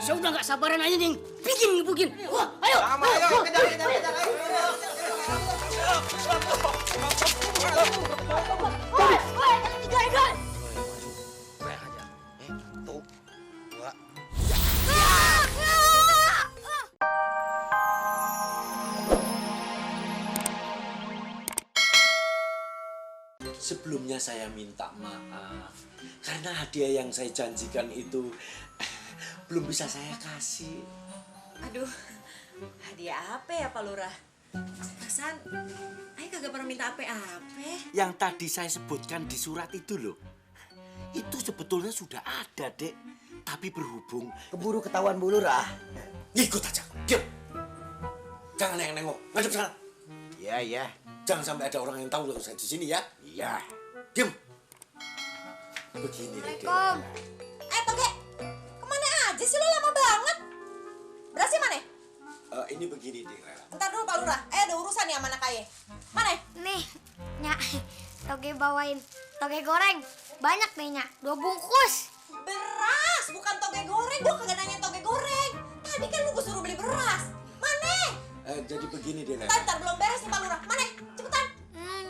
Saya udah nggak sabaran aja nih, bikin. Wah, ayo. Ayo, kejar. Woi, jangan digagal. Kayak aja. Tuh. Dua. Sebelumnya saya minta maaf karena hadiah yang saya janjikan itu belum bisa saya kasih. Aduh, hadiah apa ya Pak Lurah? Perasaan, Ayah kagak pernah minta apa-apa. Yang tadi saya sebutkan di surat itu loh, itu sebetulnya sudah ada, Dek. Tapi berhubung Keburu ketahuan Bu Lurah. ikut aja, diam. Jangan nengok, ngadep sana. Iya. Jangan sampai ada orang yang tahu kalau saya di sini ya. Iya. Diam. Begini, Dek. Toge, kemana aja sih lo lama banget? Berasnya mana? Ini begini, Dek. Ntar dulu Pak Lurah, ada urusan nih sama anak Ayah. Mana? Nih, Nyak, Toge bawain toge goreng. Banyak nih, Nyak, 2 bungkus. Beras, bukan toge goreng. Gua kagak nanya toge goreng. Tadi kan lu gua suruh beli beras. Mana? Jadi begini, Dek. Ntar belum beres nih Pak Lurah. Mana? Cepetan.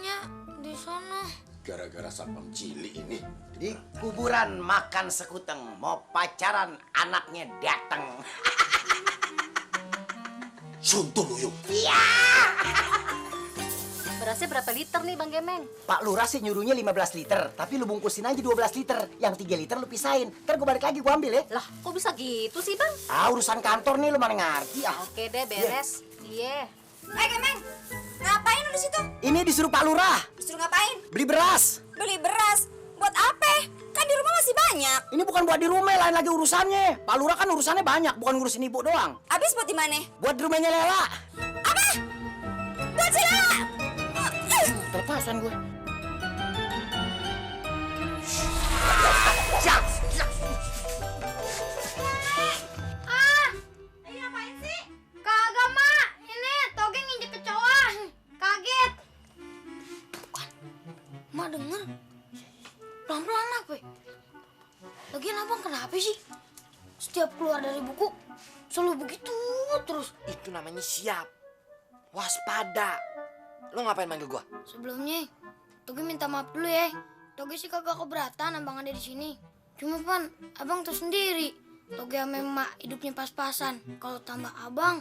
Nyak, di sana. Gara-gara satpam cilik ini. Di kuburan makan sekuteng, mau pacaran anaknya datang. Suntul Uyung. Berasnya berapa liter nih Bang Gemeng? Pak Lurah sih nyuruhnya 15 liter, tapi lu bungkusin aja 12 liter. Yang 3 liter lu pisahin. Ntar gue balik lagi, gue ambil ya. Lah, kok bisa gitu sih Bang? Urusan kantor nih lu mana ngerti ah. Oke deh, beres. Iya. Gemeng, ngapain lu di situ? Ini disuruh Pak Lurah Disuruh ngapain? beli beras. Beli beras. Buat apa? Kan di rumah masih banyak. Ini bukan buat di rumah, lain lagi urusannya. Pak Lurah kan urusannya banyak, bukan ngurusin ibu doang. Habis buat di mana? Buat di rumahnya Lela. Apa? Buat si Lela. Terpasan gue. Ini ngapain sih? Kagak, Mak. Ini Toge nginjek kecoa. Kaget. Mak denger. Pelan-pelan apa? Lagian abang kenapa sih? Setiap keluar dari buku, selalu begitu terus. Itu namanya siap. Waspada. Lo ngapain manggil gua? Sebelumnya, Toge minta maaf dulu ya. Toge sih kagak keberatan abang ada di sini. Cuma Pan, abang tuh sendiri. Toge sama emak hidupnya pas-pasan. Kalau tambah abang,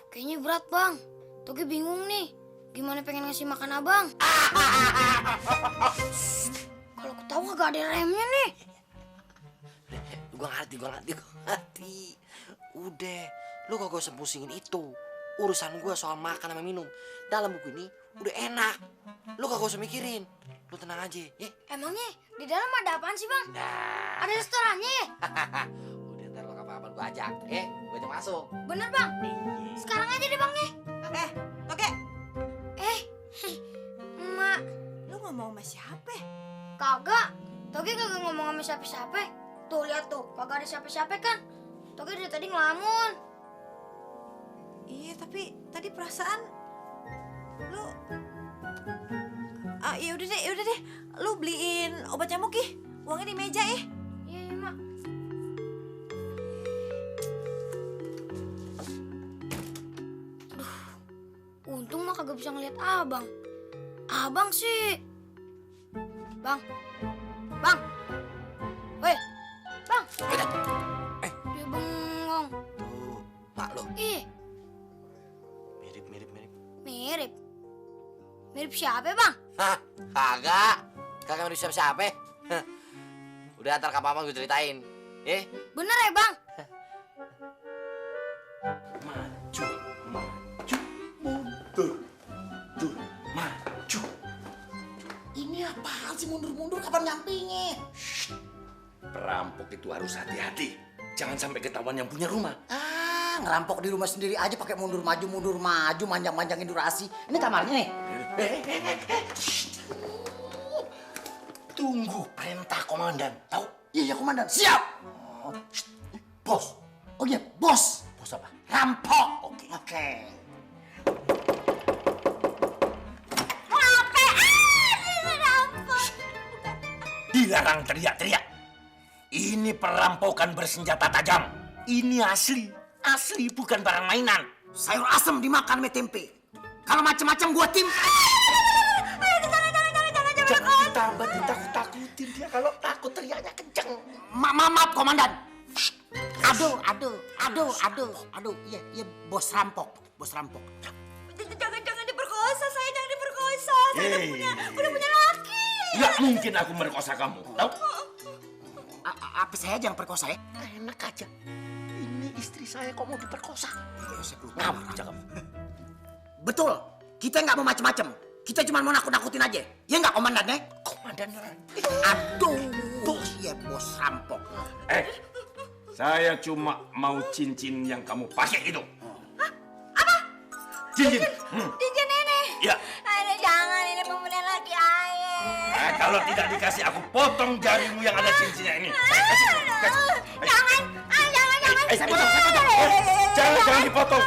kayaknya berat bang. Toge bingung nih, gimana pengen ngasih makan abang. Kalau ketawa gak ada remnya nih. Gua ngerti. Udah, lu kagak usah pusingin itu. Urusan gua soal makan sama minum. Dalam buku ini udah enak. Lu kagak usah mikirin. Lu tenang aja, ya. Emangnya di dalam ada apaan sih bang? Nah. Ada restorannya ya? Udah ntar lo kapan-kapan gua ajak, gua ajak masuk. Bener bang? Sekarang aja deh bang ya. Toge, Emak, lu ngomong sama siapa? kagak. Toge kagak ngomong sama siapa-siapa. Tuh lihat tuh, kagak ada siapa-siapa kan. Toge dari tadi ngelamun. Iya, tapi tadi perasaan lu ya udah deh. Lu beliin obat nyamuk ih. Uangnya di meja ya. Iya, mak. Untung mah kagak bisa ngeliat abang. Abang sih. Bang. Weh. Bang. Dia bengong. Tuh, Pak lo. Ih, Mirip. mirip siapa bang? Hah, kagak mirip siapa-siapa. Hah. Udah ntar kapan gue ceritain. Bener ya bang? Maju, mundur, maju. Ini apaan sih mundur-mundur kapan nyampingnya? Perampok itu harus hati-hati. Jangan sampai ketahuan yang punya rumah. Ngerampok di rumah sendiri aja pakai mundur maju, manjang-manjangin durasi. Ini kamarnya nih. Tunggu perintah komandan. Tahu? Iya komandan. Siap. Bos. Oh iya, bos. Bos apa? Rampok. Oke. Dilarang teriak-teriak. Ini perampokan bersenjata tajam. Ini asli. Asli, bukan barang mainan. Sayur asem dimakan sama tempe. Kalau macam-macam gua tim. Jangan ditambah ditakut-takutin dia. Kalau takut teriaknya kenceng. Maaf, komandan. Aduh. Iya, bos rampok. Jangan diperkosa, saya jangan diperkosa. Saya udah punya laki. Nggak mungkin aku merkosa kamu. Tahu? Apa saya jangan perkosa ya? Enak aja. Ini istri saya kok mau diperkosa. Ngawur. Jangan. Betul, kita nggak mau macam-macam. Kita cuma mau nakut-nakutin aja. Ya nggak komandan ya? Komandan. Aduh, bos ya bos rampok. Saya cuma mau cincin yang kamu pakai itu. Apa? Cincin. Cincin ini. Ya. Ayah jangan, ini pemberian laki ayah. Nah, kalau tidak dikasih aku potong jarimu yang ada cincinnya ini. Kasih. Jangan. Saya potong. Jangan dipotong.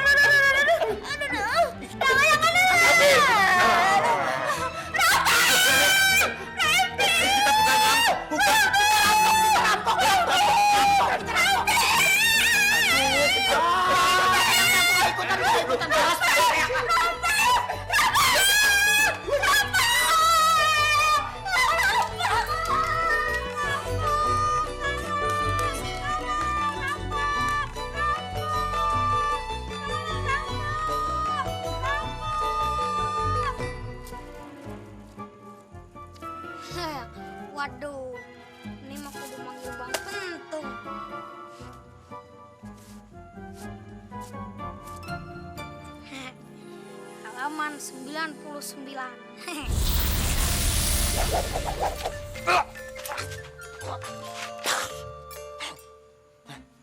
Waduh, ini mah kudu manggil Bang Kentung. Halaman 99.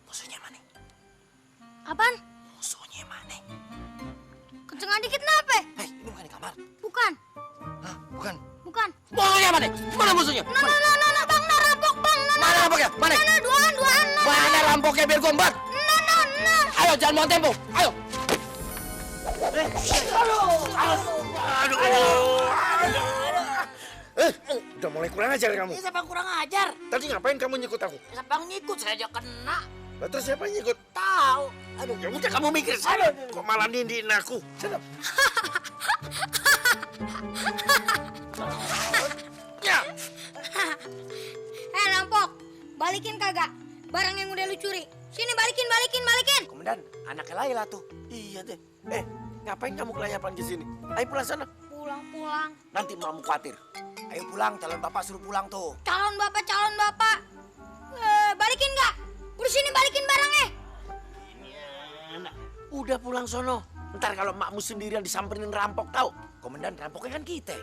Musuhnya mana? Apaan? Musuhnya mana? Kencengan dikit kenapa? Hei, ini bukan di kamar. Bukan. Hah, bukan. Bukan. Musuhnya mana? Mana musuhnya? Bang, nah, rampok, Bang. Mana rampoknya? Mana? Duaan. Mana rampoknya biar gue embat? Ayo, jangan buang tempo. Ayo. Udah mulai kurang ajar kamu. Siapa yang kurang ajar? Tadi ngapain kamu nyikut aku? Siapa yang ngikut? Saya aja kena. Lah, terus siapa yang nyikut? Tahu. Aduh, ya udah kamu mikir sana. Kok malah nindiin aku? Sana. Ya. Rampok, balikin kagak barang yang udah lu curi. Sini balikin. Komandan, anaknya Laila tuh. Iya deh. Ngapain kamu kelayapan ke sini? Ayo pulang sana. Pulang. Nanti mamamu khawatir. Ayo pulang, calon bapak suruh pulang tuh. Calon bapak. Balikin nggak? Udah sini balikin barangnya. Enak. Udah pulang sono. Ntar kalau makmu sendirian disamperin rampok tahu. Komandan, rampoknya kan kita.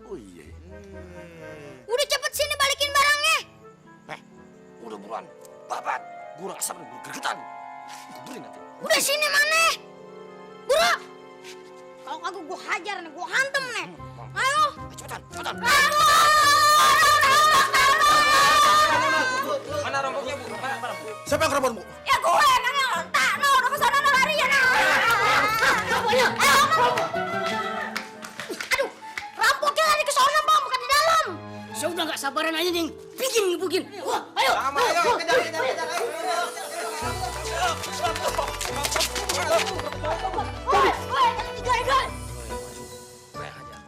Oh iya. Udah cepet sini balikin barangnya. Udah buruan. Babat. Gue rasa gue gergetan. Kuburin nanti. Udah sini mana? Buru. Kalau kagak gua hajar nih, gua hantem nih. Ayo. Cepetan. Mana rampoknya, Bu? Mana? Siapa yang kerabon, Bu? Ya gue kan yang lontak. No, udah kesana no lari ya. Aduh, rampoknya lari ke sana, Bang, bukan di dalam. Saya udah nggak sabaran aja nih. Bikin. Wah, ayo. Ayo, kejar. Woi, jangan digagal. Kayak aja.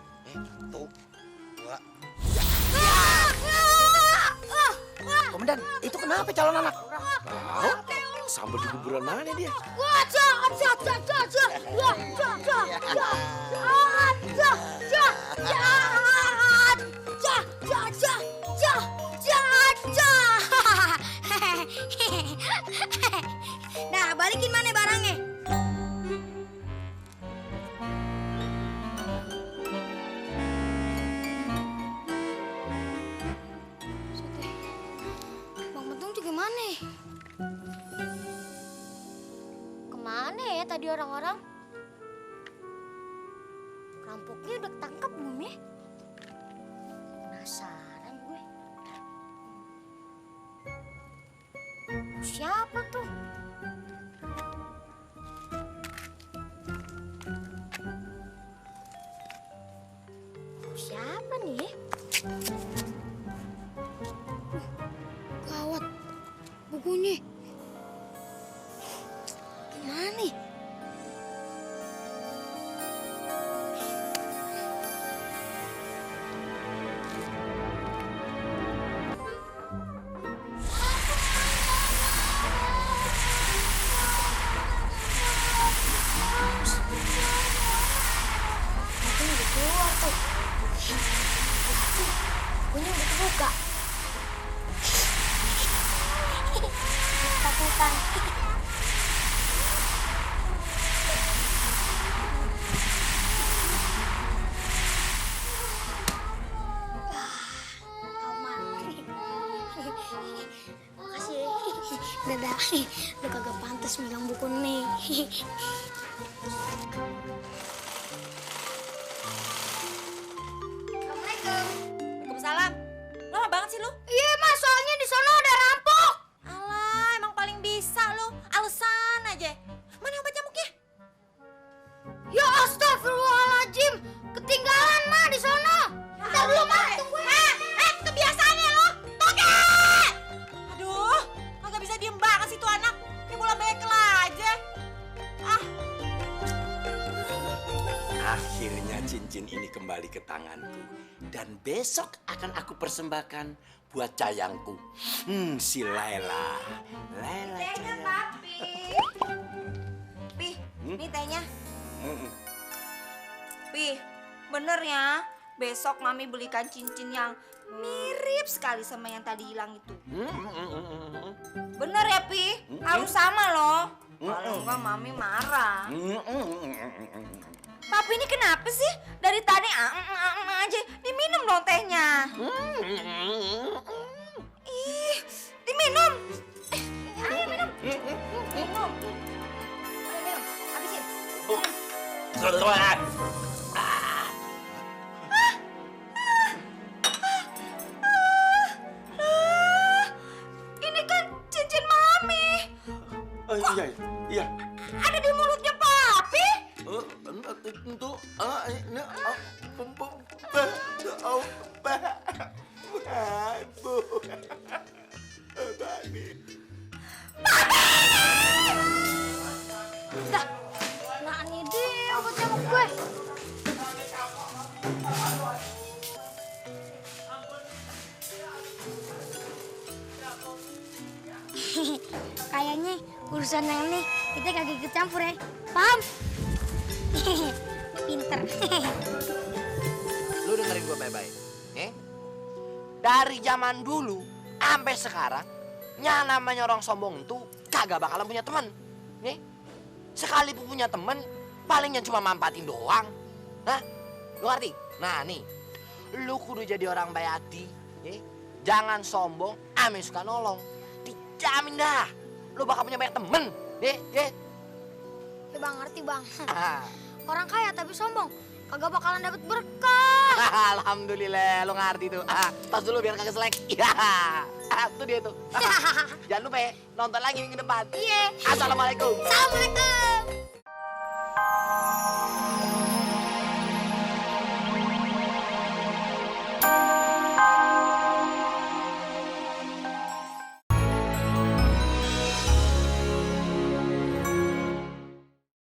Tuh. Dua. Komandan, itu kenapa calon anak? Sambil di kuburan mana dia? Nah, balikin mana barangnya? Bang Betung juga mana? Kemana ya tadi orang-orang? Rampoknya udah ketangkep belum ya? Penasaran gue. Siapa tuh? Siapa nih ya? Gawat, bukunya. Mana nih? Pintunya udah keluar tuh. Pintunya udah kebuka. Takutan. Aman. Makasih. Dadah. Lu kagak pantas megang buku nih. Assalamualaikum. Waalaikumsalam. Lama banget sih lu? Iya, Mas, soalnya di sana ada rampok. Alah, emang paling bisa lu. Alasan aja. Mana obat nyamuknya? Ya astagfirullahaladzim, ketinggalan mah di sana. Ntar dulu mah, tungguin. Kebiasaannya lu. Toge! Aduh, kagak bisa diem banget sih tuh anak. Kayak bola bekel aja. Ah, Akhirnya cincin ini kembali ke tanganku. Dan besok akan aku persembahkan buat cayangku. Si Laila. Laila tehnya cayang. papi. Pi, ini tehnya. Pi, bener ya. Besok mami belikan cincin yang mirip sekali sama yang tadi hilang itu. Bener ya, Pi? Harus sama loh. Kalau enggak mami marah. Papi ini kenapa sih? Dari tadi aja. Diminum dong tehnya. Ih, diminum. Ayo minum. Minum. Ayo minum. Habisin. Ini kan cincin mami. Iya, iya. Ada di mulutnya papi. Untuk Nah, ini dia obat nyamuk gue. Kayaknya urusan yang ini kita kagak ikut campur ya. Paham? Pinter. Lu dengerin gue baik-baik. Dari zaman dulu sampai sekarang, yang namanya orang sombong itu kagak bakalan punya teman. Sekalipun punya teman, palingnya cuma mampatin doang. Hah? Lu ngerti? Nah nih, lu kudu jadi orang baik hati. Jangan sombong, ame suka nolong. Dijamin dah, lu bakal punya banyak temen. Ya bang, ngerti bang. Orang kaya tapi sombong, kagak bakalan dapet berkah. Alhamdulillah, lu ngerti tuh. Tas dulu biar kagak selek. Itu dia tuh. Jangan lupa ya, nonton lagi minggu depan. Iya. Assalamualaikum. Assalamualaikum.